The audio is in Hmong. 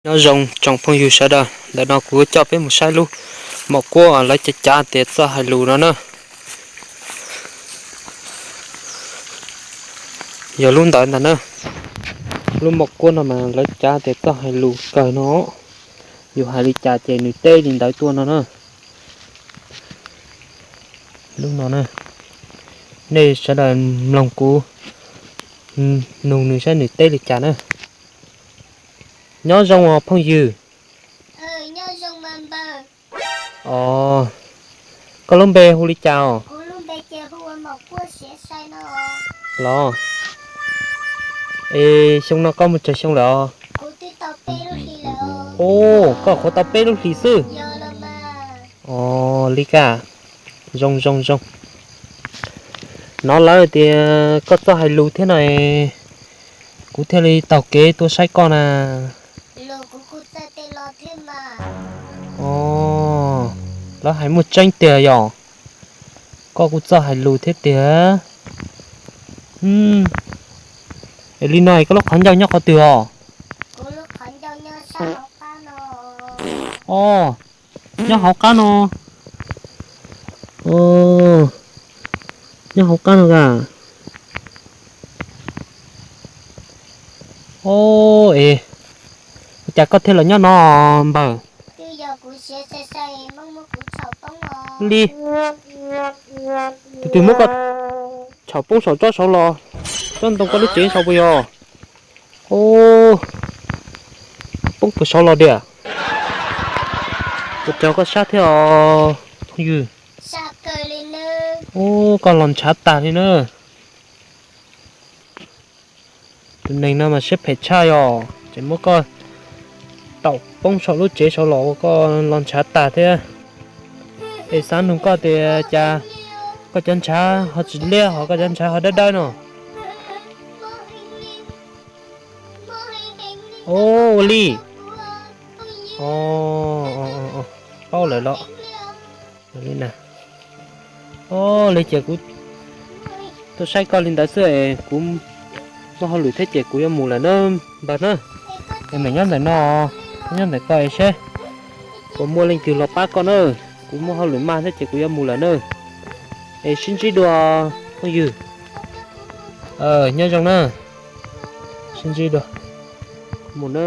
Nyob zoo tsoom phooj ywg sawv daws, ntawm no kuv coj peb mus saib lub mom kuab lawv cav cav tias txoj hais lus no na. Yog lub ntawd ntag na. Lub mom kuab no mas lawv cav tias txoj hais lus kawg no. Yus hais li cas ces nws teb li ntawd tuaj no na. Lub no na, nej sawv daws mloog kuv nug nws saib nws teb li cas na. Nyob zoo os phooj ywg. Os, koj lub npe hu li cas os? Los, es xyoo no koj mus tsawg xyoo lawm os? Os, koj qhuav tau peb lub hlis xwb. Os, li kaj. Zoo zoo zoo. Hnov lawv tias koj txawj hais lus thiab no, kuv thiaj li taug kev tuaj saib koj na. Os, lawv hais muaj tseeb tiag yog? Koj kuj txawj hais lus thiab tiag. Es li no es koj lub qhov ncauj nyob qhov twg os? Os, nyob hauv qab no. Nyob hauv qab no a. Os, es ua cas koj thiaj los nyob no npawg? Li, tus twg muab koj tsham poob saum tsob saud los, tsob ntoo koj lub tsev saud puas yog? Os, poob puas saud los tiag? Puas raug koj sab thiab os phooj ywg? Os, koj los ntshav tag li na. Tus neeg no mas siab phem tshaj yog, tseem muab koj taum poob saum lub tsev saud los ua koj los ntshav tag thiab. Es xav nug koj tias cas koj cov ntshav ho tsis liab ho koj cov ntshav ho dawb dawb no? Os, ua li. Paub lawm los. Os, li ces kuv tuaj saib koj li ntawd xwb es kuv muaj hauj lwm thiab ces kuv yuav mus lawm na npawg na. Es meem nyob ntawm no, nyob ntawm ko es seb puas muaj leej twg los pab koj na. Kuv muaj hauj lwm mas thiab ces kuv yuav mus lawm na. Es sib ntsib dua phooj ywg. Nyob zoo na. Sib ntsib dua. Mus na.